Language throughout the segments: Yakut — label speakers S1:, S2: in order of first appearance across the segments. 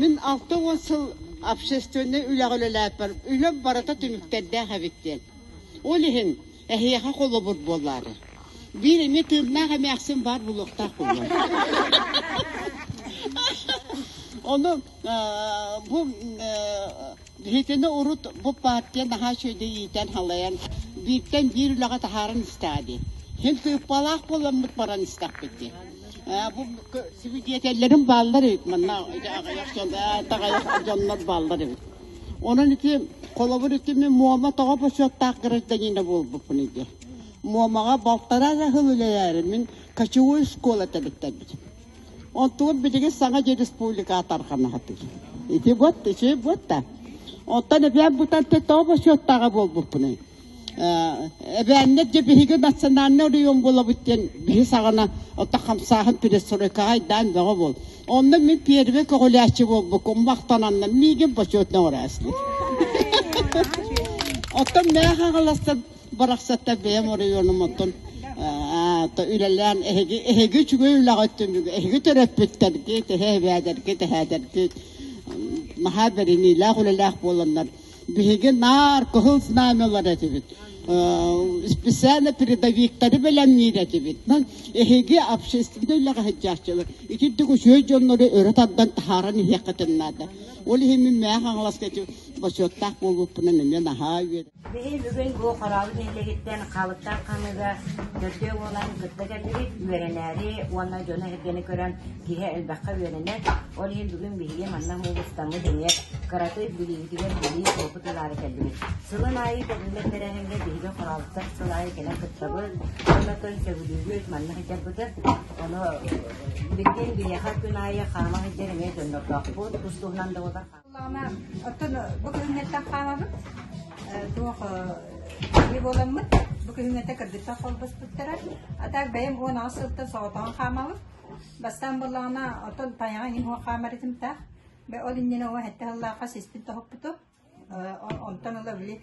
S1: Мин 60 сыл общественнай үлэҕэ үлэлээппэр үлэм барыта түмүктэрдээх эбит диэн. Ол иһин эһиэхэ холобур буолаары. Биир эмиэ тыыннаах эмээхсин баар буолуохтаах буолуо. Ону бу Биһигини урут бу партия наһаа үчүгэйдик иитэн халайан, бииртэн биир үлэҕэ таһааран истэҕэ дии. Син тыыппалаах буоламмыт баран истэхпит дии. Бу сибидиэтэллэрим бааллар эбит манна аҕыйах дьон аҕыйах дьоннор бааллар эбит. Онон ити холобур ити мин Муома тоҕо бочуоттаах гражданина буолбуппун ити. Муомаҕа балтараа эрэ сыл үлэлээрим мин кочевой школа тэрилтэрбитим. Онтугун билигин саҥа дьиэ республикаҕа тарҕана сатыыр. Ити вот, ити вот да. Оттон эбээн бутан тоҕо бочуоттааҕа буолбуппунуй? Эбээннэр дьэ биһиги национальнай оройуон буолабыт диэн биһи саҕана оттон хамсааһын перестройкаҕа айдаан бөҕө буол. Онно мин первый көҕүлээччи буолбуккум махтананнар миигин бочуотунан оҥороосулар. Оттон мээх аҕаластар барахсаттар бэйэм оройуонум оттон үлэлээн эһиги эһиги үчүгэй үлэҕэ түмүгэ эһиги төрөппүттэргит эһэ эбээдэргит эһээдэргит наһаа бэриниилээх үлэлээх буоланнар биһиги наар кыһыл знамялар этибит специально передовиктары бэлэмниир этибит эһиги общественнай үлэҕэ сылдьааччылар итинник үчүгэй дьоннору өрө тардан таһааран иһиэххитин наада ол иһин мин Мээх Хаҥаласка бочуоттаах буолбуппунан эмиэ наһаа үөрэ
S2: Биһи бүгүн бу Хорообут нэһилиэгиттэн Хаалыктаах хаамыыга төрдүө буолан кытта кэллибит, үөрэнээри уонна дьону-сэргэни көрөн киһи элбэххэ үөрэнэр. Ол иһин бүгүн биһиги манна муустаммыт эмиэ кыратык билиибитигэр билии опыт ылаары кэллибит. Сылын аайы тэриллэр тэрээһиҥҥэ биһиги Хорообуттар сыл аайы кэлэн кыттабыт, уонна сөбүлүүбүт, манна сылдьарбытын. Ону билигин биһиэхэ күн аайы хаама сылдьар эмиэ дьоннордоохпут, тус-туһунан да буолар.
S3: Буоллаҕына, оттон бу күһүҥҥэттэн хаамабыт. Туох киһи буоламмыт, бу күһүҥҥэтэ кыргыттар холбоспуттара. А так бэйэм 18 сылтан соҕотоҕун хаамабыт. Бастаан буоллаҕына, оттон тайаҕа иҥин уох хаамар этимтаах. Ол иннинэ уо сэттэ сыллаахха сиспин тоһуппутум. Онтон ыла били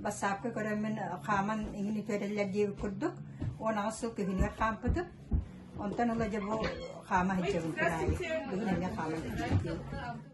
S3: бассаапка көрөммүн хааман иҥин үтүөрэллэр диэбит курдук 18 сыл күһүнүгэр хаампытым. Онтон ыла дьэ бу хаама сылдьабын күн аайы. Бүгүн эмиэ хааман сылдьабын.